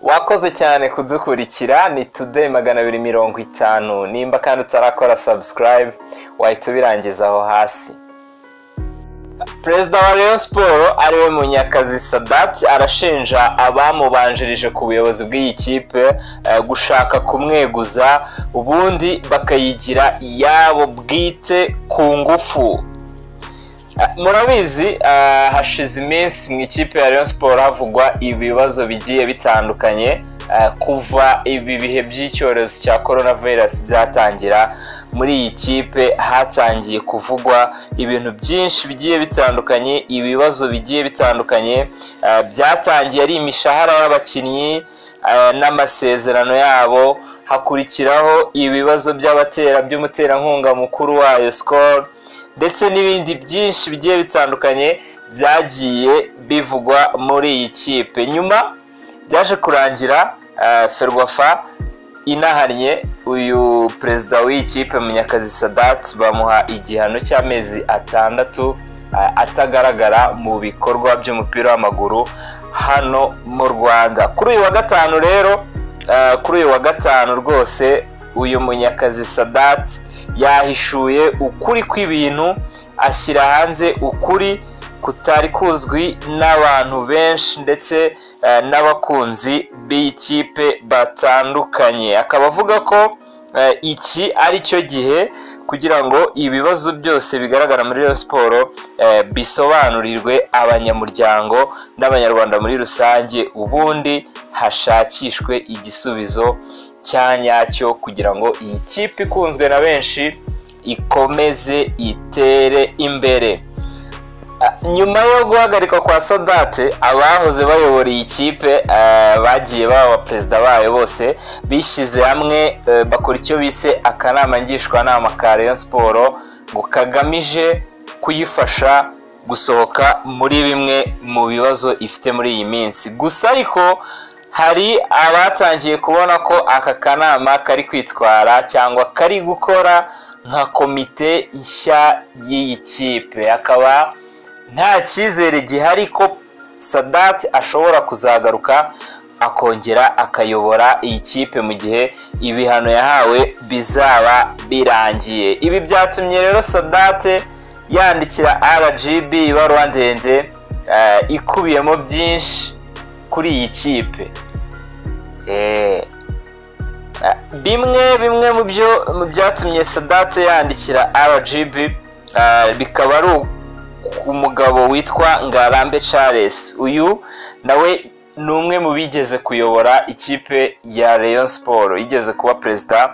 Wakoze cyane kudukurikira. Ni Today 250. Nimba kandi utarakora subscribe, wahita ubirangiza aho hasi. Perezida wa Rayon Sport, ariwe Munyakazi Sadat, arashinja abamubanjirije ku buyobozi bw'iyi kipe gushaka kumweguza, ubundi bakayigira iyabo bwite ku ngufu. Murabizi, hashize iminsi mu ikipe ya Rayon Sport havugwa ibibazo bigiye bitandukanye. Kuva ibi bihe by'icyorezo cya coronavirus byatangira, muri iyi kipe hatangiye kuvugwa ibintu byinshi bigiye bitandukanye, ibibazo bigiye bitandukanye. Byatangiye ari imishahara y'abakinnyi n'amasezerano yabo, hakurikiraho ibibazo by'abatera by'umuterankunga mukuru wayo Skol, ndetse n'ibindi byinshi bigiye bitandukanye byagiye bivugwa muri iyi kipe. Nyuma byaje kurangira Ferwafa inahannye uyu perezida w'iyi kipe Munyakazi Sadat, bamuha igihano cy'amezi 6 atagaragara mu bikorwa by'umupira w'amaguru hano mu Rwanda. Kuri uyu wa gatanu rero, kuri uyu wa gatanu rwose, uyu Munyakazi Sadat yahishuye ukuri kw'ibintu, ashyira hanze ukuri kutari kuzwi n'abantu benshi ndetse n'abakunzi b'ikipe batandukanye. Akaba avuga ko iki ari cyo gihe kugira ngo ibibazo byose bigaragara muri Rayon Sport bisobanurirwe abanyamuryango n'Abanyarwanda muri rusange, ubundi hashakishwe igisubizo cya nyacyo kugira ngo iyi kipe ikunzwe na benshi ikomeze itere imbere. Nyuma yo guhagarikwa kwa Sadate, abahoze bayobora iyi kipe bagiye baba perezida bayo bose bishyize hamwe, bakora icyo bise akanama ngishwanama ka Rayon Sport, ngo kagamije kuyifasha gusohoka muri bimwe mu bibazo ifite muri iyi minsi. Gusa ariko hari abatangiye kubona ko aka kanama kari kwitwara cyangwa kari gukora nka komite nshya y'iyi kipe, akaba nta cyizere gihari ko Sadat ashobora kuzagaruka akongera akayobora iyi kipe mu gihe ibihano yahawe bizaba birangiye. Ibi byatumye rero Sadat yandikira RGB ibaruwa ndende ikubiyemo byinshi kuri iyi kipe. Bimwe mu byo byatumye Sadat yandikira RGB bikaba ari umugabo witwa Ngarambe Charles. Uyu nawe ni umwe mu bigeze kuyobora ikipe ya Rayon Sport, yigeze kuba perezida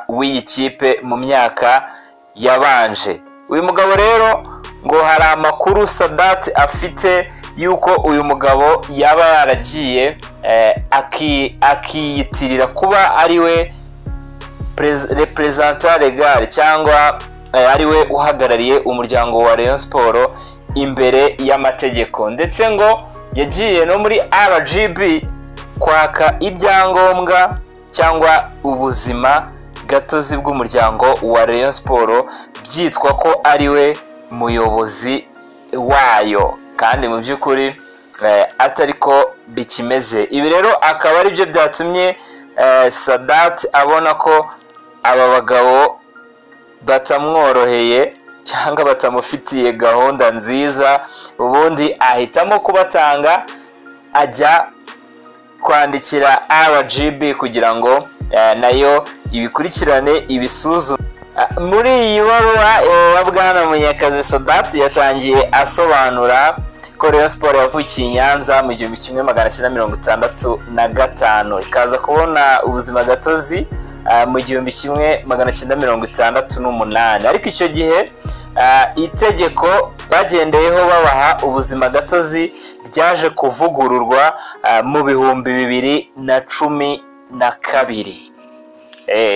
w'iyi kipe mu myaka yabanje. Uyu mugabo rero ngo hari amakuru Sadat afite yuko uyu mugabo yaba yaragiye akiyitirira kuba ariwe représentant légal cyangwa ariwe uhagarariye umuryango wa Rayon Sport imbere y'amategeko, ndetse ngo yagiye no muri RGB kwaka ibyangombwa cyangwa ubuzima gatozi bw'umuryango wa Rayon Sport, byitwa ko ariwe muyobozi wayo, kandi mu by'ukuri atari ko bikimeze. Ibi rero akaba ari byo byatumye Sadat abona ko aba bagabo batamworoheye cyangwa batamufitiye gahunda nziza, ubundi ahitamo kubatanga, ajya kwandikira RGB kugira ngo nayo ibikurikirane, ibisuzume. Muri iyi baruwa ya bwana Munyakazi Sadat, yatangiye asobanura ko Rayon Sport yavukiye i Nyanza mu 1965, ikaza kubona ubuzima gatozi mu 1968. Ariko icyo gihe itegeko bagendeyeho babaha ubuzima gatozi ryaje kuvugururwa mu 2012.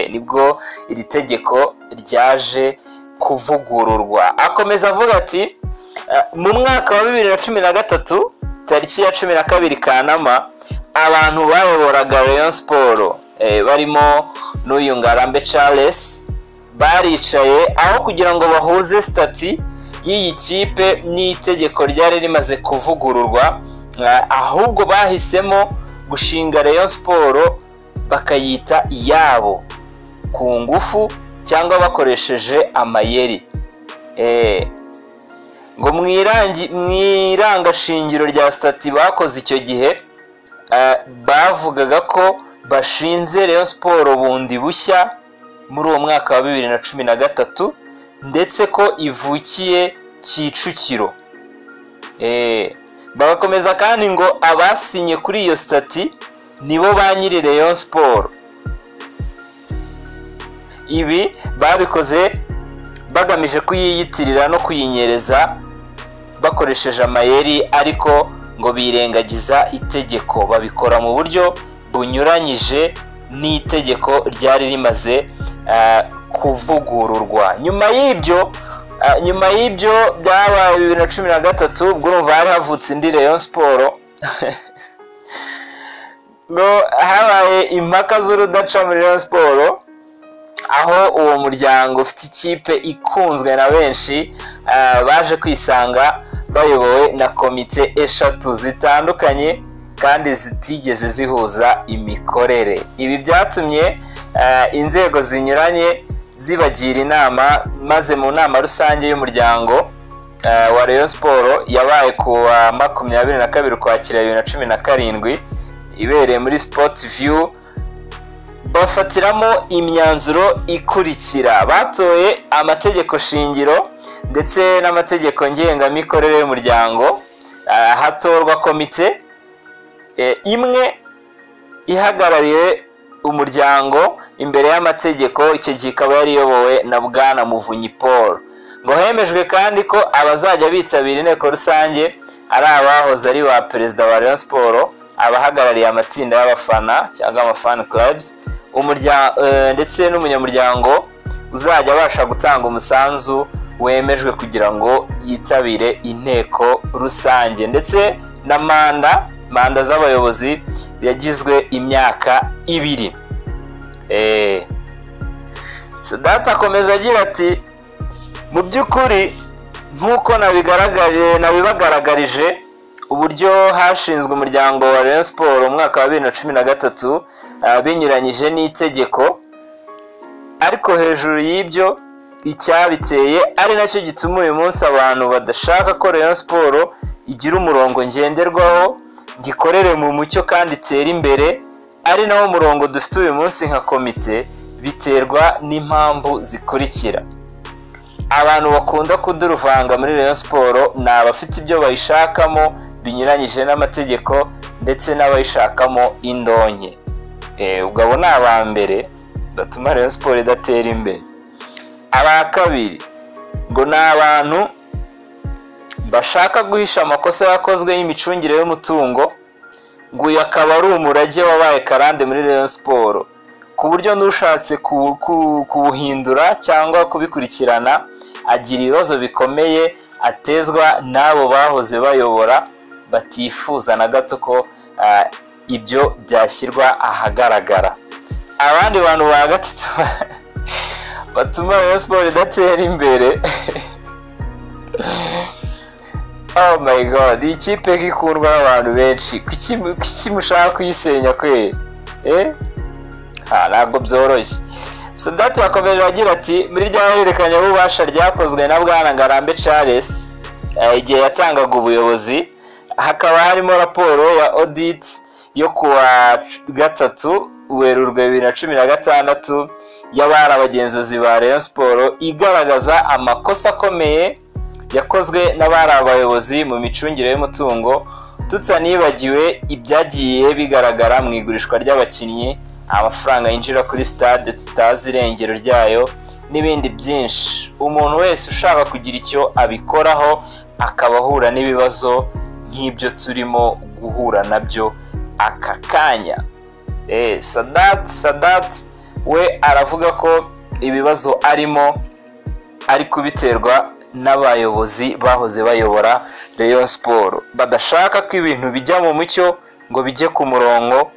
Nibwo iri tegeko ryaje kuvugururwa. Akomeza avuga ati: "Mu mwaka wa 2013, tariki ya 12 Kanama, abantu bayoboraga Rayon Sport barimo n'uyu Ngarambe Charles baricaye, aho kugira ngo bahuze statut y'iyi kipe n'itegeko ryari rimaze kuvugururwa, ahubwo bahisemo gushinga Rayon Sport bakayita iyabo ku ngufu cyangwa bakoresheje amayeri. Ngo mu irangashingiro rya stati bakoze icyo gihe, bavugaga ko bashinze Rayon Sport bundi bushya muri uwo mwaka wa 2013, ndetse ko ivukiye Kicukiro. Bagakomeza kandi ngo abasinye kuri iyo stati nibo ba nyiri Rayon Sport. Ibi babikoze bagamije kuyiyitirira no kuyinyereza bakoresheje amayeri, ariko ngo birengagiza itegeko, babikora mu buryo bunyuranyije n'itegeko ryari rimaze kuvugururwa. Nyuma y'ibyo byabaye 2013, ubwo urumva hari havutse indi Rayon Sport, ngo habaye impaka z'urudaca muri Rayon Sport, aho uwo muryango ufite ikipe ikunzwe na benshi baje kwisanga bayobowe na komite eshatu zitandukanye kandi zitigeze zihuza imikorere. Ibi byatumye inzego zinyuranye zibagira inama, maze mu nama rusange y'umuryango wa Rayon Sport yabaye ku wa 22 Ukwakira 2017, ibereye muri Sport View, bafatiramo imyanzuro ikurikira: batoye amategeko shingiro ndetse n'amategeko ngengamikorere y'umuryango, hatorwa komite imwe ihagarariye umuryango imbere y'amategeko, icyo gihe ikaba yari iyobowe na Bwana Muvunyi Paul. Ngo hemejwe kandi ko abazajya bitabira inteko rusange ari abahoze ari ba perezida ba Rayon Sport, abahagarariye amatsinda y'abafana cyangwa ama fan clubs, ndetse n'umunyamuryango uzajya abasha gutanga umusanzu wemejwe kugira ngo yitabire inteko rusange, ndetse na manda z'abayobozi yagizwe imyaka 2. Sadati akomeza agira ati: "Mu by'ukuri, nk'uko nabibagaragarije uburyo hashinzwe umuryango wa Rayon Sport mu mwaka wa 2013 binyuranyije n'itegeko, ariko hejuru y'ibyo, icyabiteye ari nacyo gituma uyu munsi abantu badashaka ko Rayon Sport igira umurongo ngenderwaho, gikorere mu mucyo kandi itere imbere, ari nawo murongo dufite uyu munsi nka komite, biterwa n'impamvu zikurikira: abantu bakunda kuduruvanga muri Rayon Sport ni abafite ibyo bayishakamo binyuranyije n'amategeko ndetse n'abayishakamo indonke." Ubwo abo ni aba mbere batuma Rayon Sport idatera imbere. Aba kabiri ngo ni abantu bashaka guhisha amakosa yakozwe y'imicungire y'umutungo, ngo uyu akaba ari umurage wabaye karande muri Rayon Sport, ku buryo n'ushatse kuwuhindura cyangwa kubikurikirana agira ibibazo bikomeye atezwa n'abo bahoze bayobora batifuza na gato ko ibyo byashyirwa ahagaragara. Abandi bantu ba gatatu batuma Rayon Sport idatera imbere, oh my God, iyi kipe ko ikundwa n'abantu benshi, kuki mushaka kuyisenya kweri? Ntabwo byoroshye. Sadati yakomeje agira ati: "Muri rya hererekanyabubasha ryakozwe na Bwana Ngarambe Charles igihe yatangaga ubuyobozi, hakaba harimo raporo ya audit yo kuwa 3 Werurwe 2016 y'abari abagenzuzi ba Rayon Sport, igaragaza amakosa akomeye yakozwe n'abari abayobozi mu micungire y'umutungo, tutanibagiwe ibyagiye bigaragara mu igurishwa ry'abakinnyi, amafaranga yinjira kuri stade tutazi irengero ryayo n'ibindi byinshi. Umuntu wese ushaka kugira icyo abikoraho akaba ahura n'ibibazo nk'ibyo turimo guhura nabyo aka kanya." Sadat we aravuga ko ibibazo arimo ari kubiterwa n'abayobozi bahoze bayobora Rayon Sport, badashaka ko ibintu bijya mu mucyo ngo bijye ku murongo,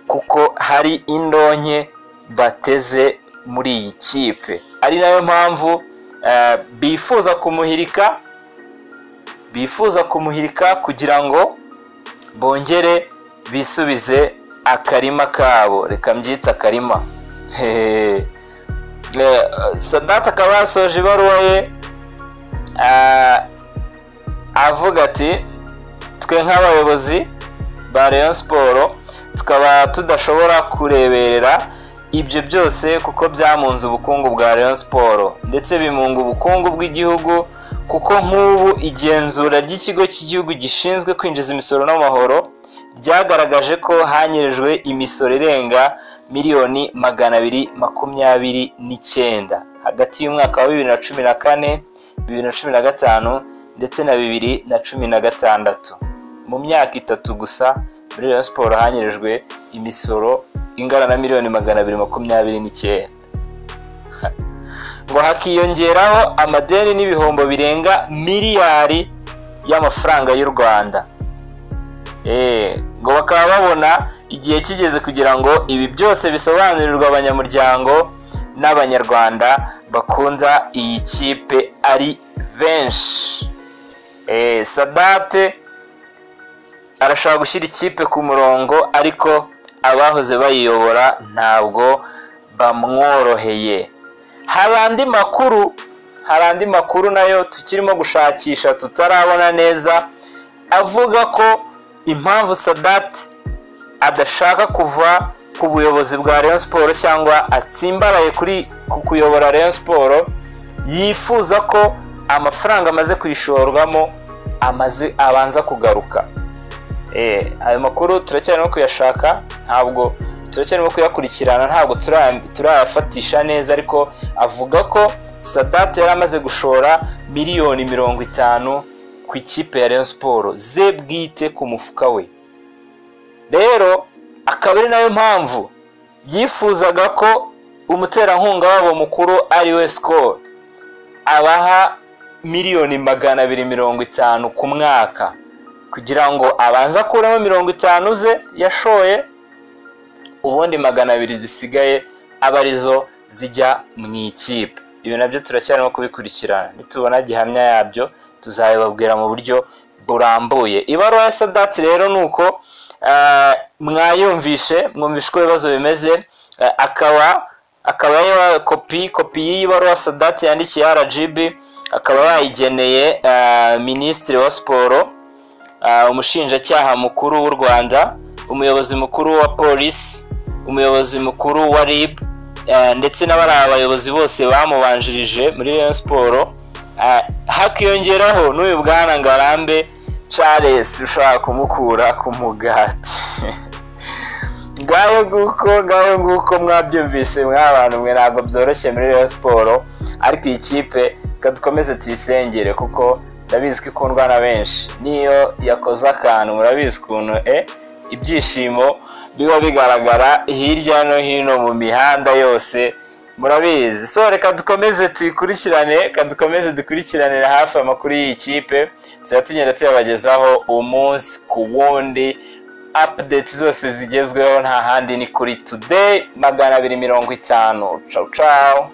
kuko hari indonke bateze muri iyi kipe, ari nayo mpamvu bifuza kumuhirika kugira ngo bongere bisubize akarima kabo, reka mbyita akarima. Sadate akaba yasoje ibaruwa ye avuga ati twe nk'abayobozi ba Rayon Sport tukaba tudashobora kureberera ibyo byose kuko byamunze ubukungu bwa Rayon Sport ndetse bimunga ubukungu bw'igihugu, kuko nk'ubu igenzura ry'ikigo cy'igihugu gishinzwe kwinjiza imisoro n'amahoro ryagaragaje ko hanyerejwe imisoro irenga miliyoni 229 hagati y'umwaka wa 2014, 2015 ndetse na 2016. Mu myaka 3 gusa muri Rayon Sport hanyerejwe imisoro ingana na miliyoni 229, ngo hakiyongeraho amadeni n'ibihombo birenga miliyari y'amafaranga y'u Rwanda. Ngo bakaba babona igihe kigeze kugira ngo ibi byose bisobanurirwe abanyamuryango n'abanyarwanda bakunda iyi kipe ari benshi. Sadate arashaka gushyira ikipe ku murongo, ariko abahoze bayiyobora ntabwo bamworoheye. Hari andi makuru nayo tukirimo gushakisha tutarabona neza, avuga ko impamvu Sadate adashaka kuva ku buyobozi bwa Rayon Sport cyangwa atsimbaraye kuri kuyobora Rayon Sport, yifuza ko amafaranga amaze kuyishorwamo amaze abanza kugaruka. Ayo makuru turacyarimo kuyashaka, ntabwo turacyarimo kuyakurikirana, ntabwo turayafatisha neza, ariko avuga ko Sadate yari amaze gushora miliyoni 50 ku ikipe ya Rayon Sport ze bwite ku mufuka we. Rero akaba ari nayo mpamvu yifuzaga ko umuterankunga wabo mukuru ari we Skol abaha miliyoni 250 ku mwaka, kugira ngo abanze akuremo 50 ze yashoye, ubundi 200 zisigaye aba arizo zijya mu ikipe. Ibi nabyo turacyarimo kubikurikirana, nitubona gihamya yabyo tuzabibabwira mu buryo burambuye. Ibaruwa ya Sadate rero nuko mwayumvishe, mwumvishe uko ibibazo bimeze. Akaba kopi y'iyi baruwa Sadate yandikiye RGB, akaba yayigeneye Minisitiri wa Siporo, umushinjacyaha mukuru w'u Rwanda, umuyobozi mukuru wa polisi, umuyobozi mukuru wa RIB, ndetse n'abari abayobozi bose bamubanjirije muri Rayon Sport. Hakiyongeraho n'uyu bwana Ngarambe Charles ushaka kumukura ku mugati. Ngayo nguko mwabyumvise mwabantu mwe, ntabwo byoroshye muri Rayon Sport, ariko iyi kipe dukomeze tuyisengere kuko ndabizi ko ikundwa na benshi. Niyo yakoze akantu murabizi ukuntu ibyishimo biba bigaragara hirya no hino mu mihanda yose, murabizi. So reka dukomeze tuyikurikirane, reka dukomeze dukurikiranire hafi amakuru y'iyi kipe, tuzajya tugenda tuyabagezaho umunsi ku wundi, update zose zigezweho nta handi ni kuri Today 250. Ciao ciao.